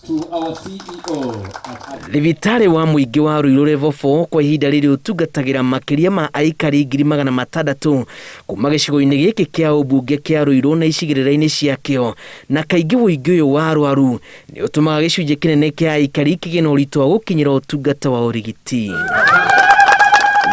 To our CEO at Thibitarĩ wa mũingĩ wa Ruiru Level 4 kwa ihinda rĩrĩ ũtungatagĩra makĩria ma aikari 600,000 kuma gĩcigo-inĩ gĩkĩ kĩa ũmbunge kĩa Ruiru na icigĩrĩra-inĩ ciakĩo, na kaingĩ ũingĩ ũyũ wa arwaru nĩ ũtũmaga gĩcunjĩ kĩnene kĩa aikari kĩgĩe na ũritũ wa gũkinyĩra ũtungata wa ũrigiti.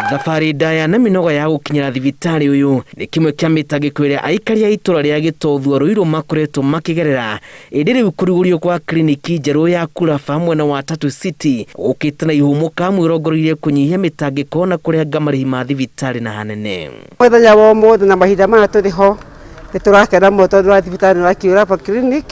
Thabarĩ ndaya na mĩnoga ya gũkinyĩra thibitarĩ ũyũ nĩ kĩmwe kĩa mĩtangĩko ĩrĩa aikari a itũra rĩa Gĩtothua Ruiru makoretwo makĩgerera. Ĩndĩ rĩu kũrugũrio kwa kiriniki njerũ ya Kuraba mwena wa Tatu City gũkĩte na ihũmũka mwĩrongoreirie kũnyihia mĩtangĩko na kũrenga marĩhi ma thibitarĩ na hanene. Mũthenya wa ũmũthĩ na mahinda maya tũrĩ ho nĩ tũrakena mũno tondũ wa thibitarĩ wa Kuraba Clinic,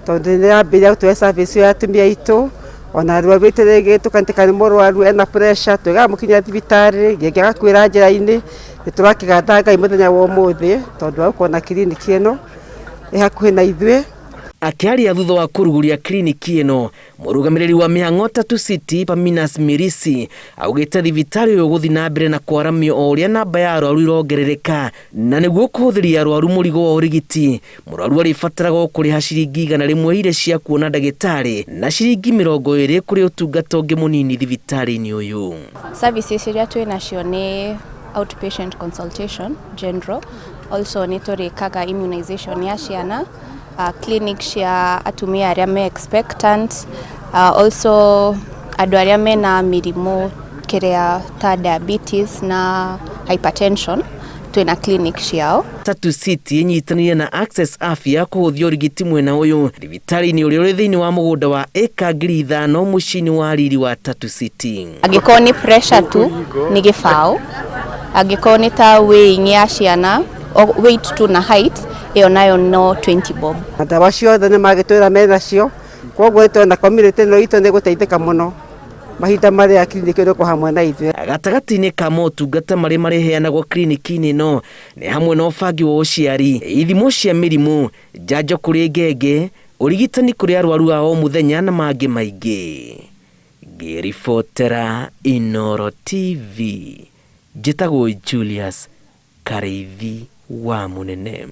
tondũ nĩ yambĩrĩria gũtũhe service ya atumia aitũ, ona arwaru aitũ rĩngĩ tũkanyitĩka nĩ mũrwaru ena pressure tũgamũkinyia thibitarĩ, rĩngĩ agakuĩra njĩra-inĩ. Nĩ tũrakĩgatha Ngai mũthenya wa ũmũthĩ tondũ wa gũkorwo na kiriniki ĩno ĩ hakuhĩ na ithuĩ. Akĩaria thutha wa kũrugũria kiriniki ĩno, mũrũgamĩrĩri wa mĩhang'o Tatu City Paminas Mirisi augĩte thibitarĩ ũyũ ũgũthiĩ na mbere na kwaramio o ũrĩa namba ya arwaru irongerereka, na nĩguo kũhũthĩria arwaru mũrigo wa ũrigiti, mũrwaru arĩbataraga o kũrĩha ciringi 100 iria cia kuona ndagĩtarĩ na ciringi 20 kũrĩ ũtungata ũngĩ mũnini thibitarĩ-inĩ ũyũ. Services iria twĩ nacio nĩ outpatient consultation general, also nĩ tũrĩkaga immunization ya ciana, clinic cia atumia arĩa me expectant, also andũ arĩa mena mĩrimũ kĩrĩa ta diabetes na hypertension, twĩna clinic ciao. Tatu City ĩnyitanĩire na Access Afya kũhũthia ũrigiti mwena ũyũ thibitarĩ-inĩ ũrĩa ũrĩ thĩinĩ wa mũgũnda wa ĩka 5,000 mũciĩ-inĩ wa riri wa Tatu City. Angĩkorwo nĩ pressure tu nĩ 0, angĩkorwo nĩ ta weighing ya ciana, weight tu na height, ĩyo nayo no 20 bob. Na ndawa ciothe nĩ magĩtwĩra menacio, koguo nĩtũrona community ĩno itũ nĩ ĩgũteithĩka mũno mahinda marĩa kiriniki ĩno ĩkũ hamwe na ithuĩ. Gatagatĩ-inĩ ka motungata marĩa marĩheanagwo kiriniki-inĩ ĩno nĩ hamwe na ũbangi wa ũciari, ithimo cia mĩrimũ, njanjo kũrĩ ngenge, ũrigitani kũrĩ arwaru a o mũthenya na mangĩ maingĩ. Ngĩribotera Inooro TV, njĩtagwo Julius Karĩithi wa Mũnene.